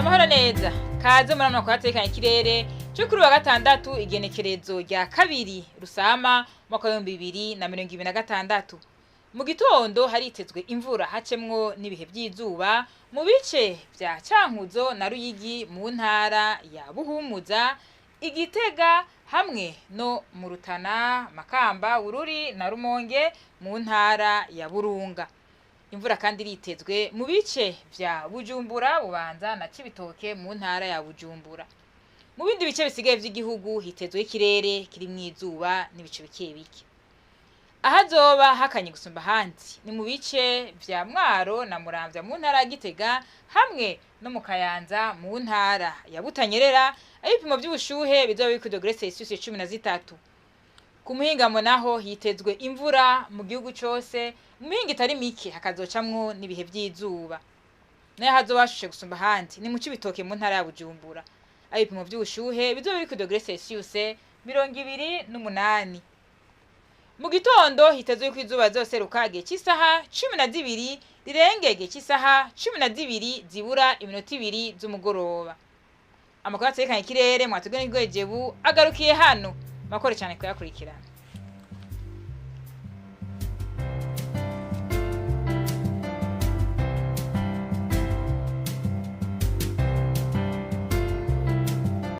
Amahoro neza, kaze muri amakuru atekanye ikirere cyo kuri wa gatandatu, igenekerezo rya 2 Rusama, mwaka w'2026. Mu gitondo haritezwe imvura hacemwo n'ibihe vy'izuba mu bice vya Cankuzo na Ruyigi mu ntara ya Buhumuza, Igitega hamwe no mu Rutana, Makamba, Bururi na Rumonge mu ntara ya Burunga. Imvura kandi iritezwe mu bice vya Bujumbura, Bubanza na Cibitoke mu ntara ya Bujumbura. Mu bindi bice bisigaye vy'igihugu hitezwe ikirere kirimwo izuba n'ibicu bike bike. Ahazoba hakanye gusumba ahandi ni mu bice vya Mwaro na Muramvya mu ntara ya Gitega hamwe no mu Kayanza mu ntara ya Butanyerera, aho ibipimo vy'ubushuhe bizoba biri kuri dogere Celsius 13. Ku muhingamo naho hitezwe imvura mu gihugu cose, mu mihingo itari mike hakazocamwo n'ibihe vy'izuba. Nayo hazoba hashushe gusumba ahandi ni mu Cibitoke mu ntara ya Bujumbura, aho ibipimo vy'ubushuhe bizoba biri kuri dogere Celsius 28. Mu gitondo hitezwe yuko izuba rizoseruka igihe c'isaha 12 rirenge igihe c'isaha 11:58 z'umugoroba. Amakuru aterekanye ikirere mwateguwe n'ikigo Ejebu agarukiye hano. Makore cane kuyakurikirana.